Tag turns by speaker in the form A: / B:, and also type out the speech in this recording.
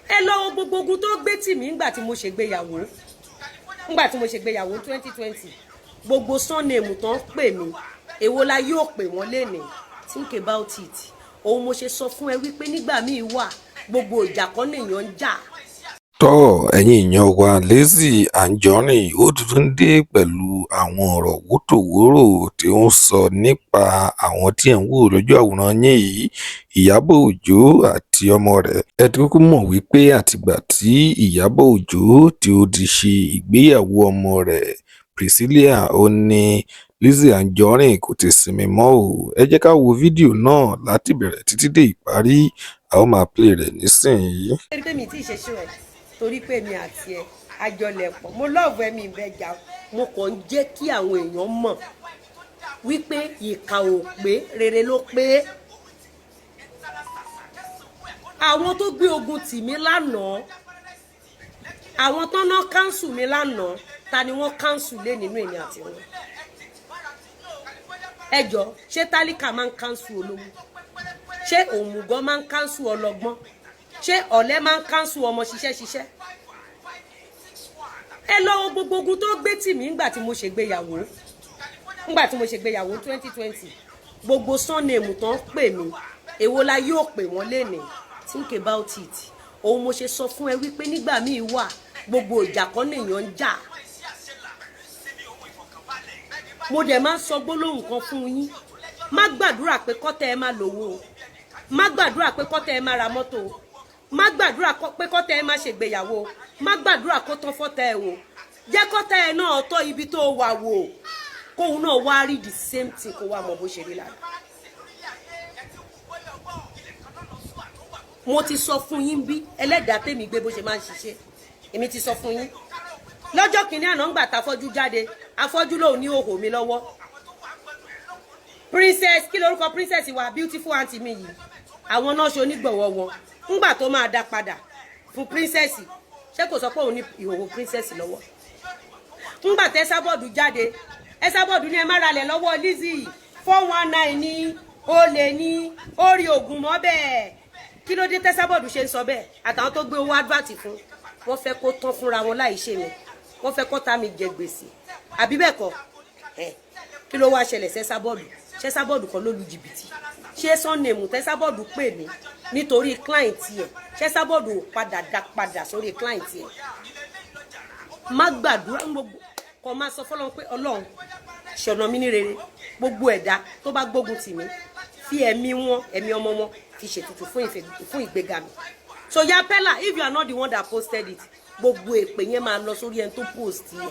A: Ẹ lọ wo gbogbo ogun tó gbé tì mí ńgbà tí mo ṣègbéyàwó, ńgbà tí mo ṣègbéyàwó 2020. Gbogbo surname tán pè mí, èwo la yóò pè wọ́n lénìí? Think about it. Òun mo ṣe sọ fún ẹ wípé nígbà míì wà, gbogbo ìjà kan nìyẹn ń jà.
B: Tọ́, ẹ̀yin èèyàn wa, Lizzy Anjorin ó tuntun dé pẹ̀lú àwọn ọ̀rọ̀ wótòwórò tí ó ń sọ nípa àwọn tí ẹ̀ ń wò lójú àwòrán yín yìí, Ìyábọ̀ Òjó àti ọmọ rẹ̀. Ẹ ti kúkú mọ̀ wípé àtìgbà tí Ìyábọ̀ Òjó tí ó ti ṣe ìgbéyàwó ọmọ rẹ̀ Priscilla, ó ní Lizzy Anjorin kò ti sinmi mọ́ o. Ẹ jẹ́ ká wo fídíò náà láti ìbẹ̀rẹ̀ títí dé ìparí. A ó máa play rẹ̀ nísìnyí.
A: Torí pé mi tí ì ṣe ṣó ẹ, torí pé mi àti ẹ àjọlẹ̀pọ̀, mo love ẹ, mi ìbẹ́ jà. Mo kàn ń jẹ́ kí àwọn èèyàn mọ̀ wípé ìkà ò pé, rere ló pé. Àwọn tó gbé ogun tì mí lánàá, àwọn tó ná cancel mi lánàá, ta ni wọ́n cancel lé nínú èmi àti wọn? Ẹ jọ, ṣé tálíkà máa ń cancel olówó? Ṣé òmùgọ̀ máa ń cancel ọlọ́gbọ́n? Ṣé ọ̀lẹ máa ń cancel ọmọ ṣiṣẹ́ ṣiṣẹ́? Ẹ lọ wo gbogbo ogun tó gbé tì mí ńgbà tí mo ṣègbéyàwó, ńgbà tí mo ṣègbéyàwó 2020. Gbogbo surname tán pè mí, èwo la yóò pè wọ́n lénìí? Think about it. Òun mo ṣe sọ fún ẹ wípé nígbà míì wà, gbogbo ìjà kan nìyẹn ń jà. Mo dẹ̀ máa ń sọ gbólóhùn kan fún yín: má gbàdúrà pé kọ́tẹ́ ẹ má lówó o, má gbàdúrà pé kọ́tẹ́ ẹ má ra mọ́tò o, má gbàdúrà pé kọ́tẹ́ ẹ má ṣègbéyàwó o, má gbàdúrà kó tán fọ́tẹ́ ẹ o. Jẹ́ kọ́tẹ́ ẹ náà tọ́ ibi tó wà wò, kóun náà wá rí the same thing, kó wá mọ bó ṣe rí lára. Mo ti sọ fún yín bí ẹlẹ́dàá tèmi gbé bó ṣe máa ń ṣiṣẹ́. Èmi ti sọ fún yín lọ́jọ́ kìíní àná ńgbà tá afọ́jú jáde, afọ́jú lòun ní òhò mi lọ́wọ́. Princess, kí lorúkọ princess wa, beautiful aunty mi yìí, àwọn náà ṣe onígbọ̀wọ́ wọn. Ńgbà tó máa dá padà fún princess, ṣé kò sọ pé òun ní ìhòòhò princess lọ́wọ́? Ńgbà tẹ́ Esabod jáde, Esabod ní ẹ má ralẹ̀ lọ́wọ́ Lizzy, 419 ní, olè ní, ó rí oògùn mọ́ bẹ́ẹ̀. Kí ló dé tẹ́sàbọ̀dù ṣe ń sọ bẹ́ẹ̀? Àtàwọn tó gbé owó advert fún wọ́n fẹ́ kó tán fúnra wọn láì ṣe mi, wọ́n fẹ́ kó tá mi jẹ gbèsè, àbí bẹ́ẹ̀ kọ́ ẹ̀? Kí ló wá ṣẹlẹ̀ sẹ́sàbọ̀dù? Sẹ́sàbọ̀dù kan ló lu jìbìtì? Ṣé surname tẹ́sàbọ̀dù pè mí nítorí client ẹ̀, sẹ́sàbọ̀dù ò padà dá padà sórí client ẹ̀? Má gbàdúrà gbogbo kò máa sọ fọlọ́run pé Ọlọ́run ṣọ̀nà mi ní rere. Gbogbo ẹ̀dá tó bá gbógun tì mí, fi ẹ̀mí wọn, ẹ̀mí ọmọ wọn fi ṣètùtù fún ìgbéga mi. So ya Pella, if you are not the one that posted it, gbogbo èpè yẹn máa lọ sórí ẹni tó post yẹn.